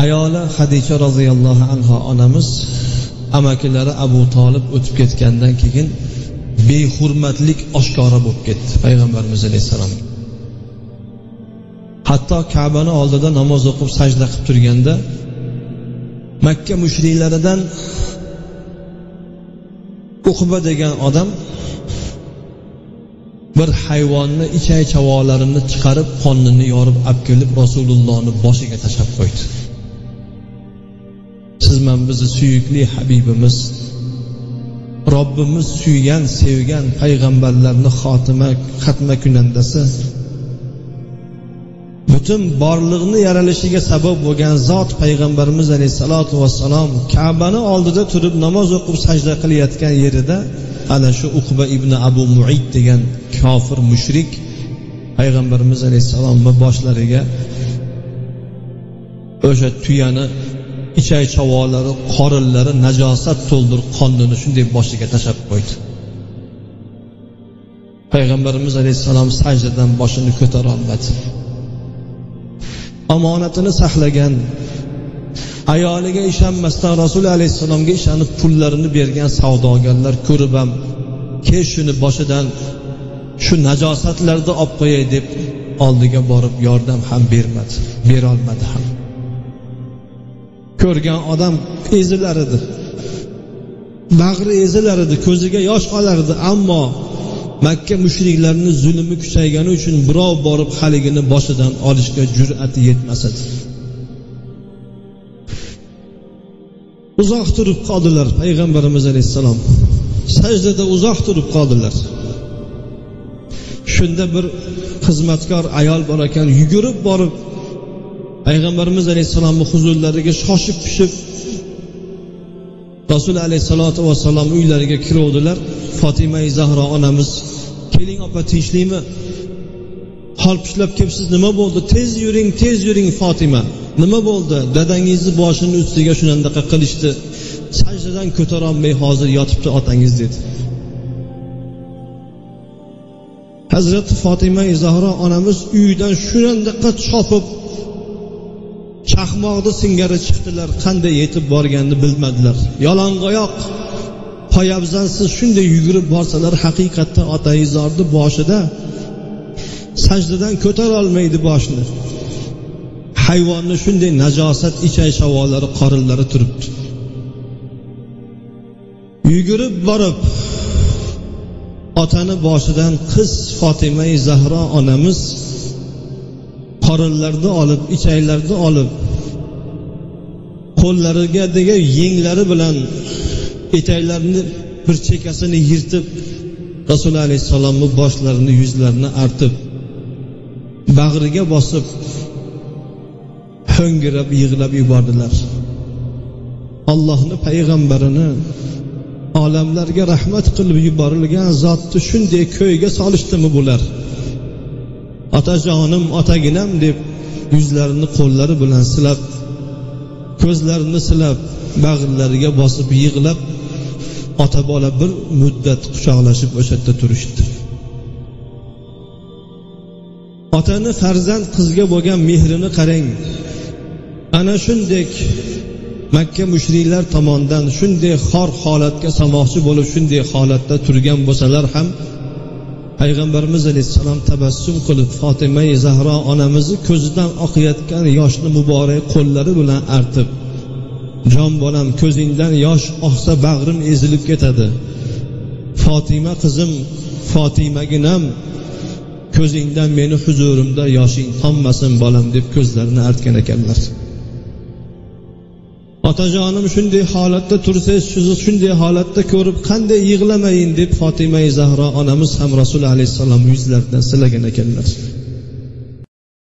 Ayoli Xadicha roziyallohu anha onamiz amakilari Abu Tolib o'tib ketgandan keyin behurmatlik oshkora bo'lib ketdi Payg'ambarimiz alayhissalom. Hatto Ka'bani oldida namoz o'qib sajda qilib turganda Makka mushriklaridan Uqba degan odam bir hayvonni ichak chavolarini chiqarib, qonini yorib olib kelib Rasulullohning boshiga tashlab qo'ydi. Siz men bizni suyukli habibimiz, Robbimiz suygan, sevgan payg'ambarlarning xotima xatma kunandasi, butun borliqni yaralishiga sabab bo'lgan zot payg'ambarimiz alayhissalatu vassalom Ka'bani oldida turib namoz o'qib sajda qilayotgan yerida ana shu Uqba ibn Abu Mu'id degan kofir mushrik payg'ambarimiz alayhissalomning boshlariga o'sha tuyani ichak chavolari, qorinlari najosat to'ldirib qonini shunday boshiga tashlab qo'ydi. Payg'ambarimiz alayhissalom sajdadan boshini ko'tara olmadi. Omonatini saqlagan, ayoliga ishonmasdan Rasul alayhissalomga ishonib pullarini bergan savdogarlar ko'rib ham kel shuni boshidan shu najosatlarni olib qo'yay deb oldiga borib yordam ham bermadi, berolmadi ham. Ko'rgan odam ezilar edi, bag'ri ezilar edi, ko'ziga yosh olardi, ammo Makka mushriklarining zulmi kuchaygani uchun birov borib haligini boshidan olishga jur'ati yetmas edi. Uzoq turib qoldilar Payg'ambarimiz alayhissalom. Sajdada uzoq turib qoldilar. Shunda bir xizmatkor ayol bor ekan, yugurib borib Payg'ambarimiz alayhissalomning huzurlariga shoshib pishib Rasul alayhissalatu vassalom uylariga kiruvdilar. Fatima Zahro onamiz, keling opa, tinchlikmi? Hol pishlab kelibsiz, nima bo'ldi? Tez yuring, tez yuring Fatima. Nima bo'ldi? Dadangizni boshini ustiga shunandaqa qilishdi. Sajdadan ko'tara olmay hozir yotibdi otangiz dedi. Hazrat Fatima Zahro onamiz uyidan shunandaqa chopib chaqmoqni singari chiqdilar. Qanday yetib borganini bilmadilar. Yalang'oyoq, poyabzalsiz shunday yugurib borsalar, haqiqatda otaizorni boshida sajdadan ko'tara olmaydi boshini. Hayvonni shunday najosat ichak shavollari, qorinlari turibdi. Yugurib borib otani boshidan qiz Fatima Zahro onamiz qorinlarni olib, ichaklarni olib, qo'llariga degan yenglari bilan etaklarini bir chekasini yirtib, Rasul alayhissalomning boshlarini, yuzlarini artib, bag'riga bosib, ho'ngirab yig'lab yubordilar. Allohning payg'ambarini olamlarga rahmat qilib yuborilgan zotni shunday ko'yga solishdimi bular? Otajonim, otaginam deb yuzlarini qo'llari bilan silab, ko'zlarini silab, bag'irlariga bosib yig'lab, ota bola bir muddat quchoqlashib o'sha yerda turishdi. Otani farzand qizga bo'lgan mehrini qarang. Ana shunday Makka mushriklar tomonidan shunday xor holatga solmoqchi bo'lib shunday holatda turgan bo'lsalar ham Payg'ambarimiz alayhissalom tabassum qilib Fatima Zahro onamizni ko'zidan oqayotgan yoshni muborak qo'llari bilan artib, jon bolam, ko'zingdan yosh oqsa bag'rim ezilib ketadi. Fatima qizim, Fatimaginam, ko'zingdan meni huzurimda yoshing tommasin bolam deb ko'zlarini artgan ekanlar. Otajonim shunday holatda tursangiz, sizni shunday holatda ko'rib qanday yig'lamayin deb Fatima Zahro onamiz ham Rasul alayhissalom yuzlaridan silagan ekanlar.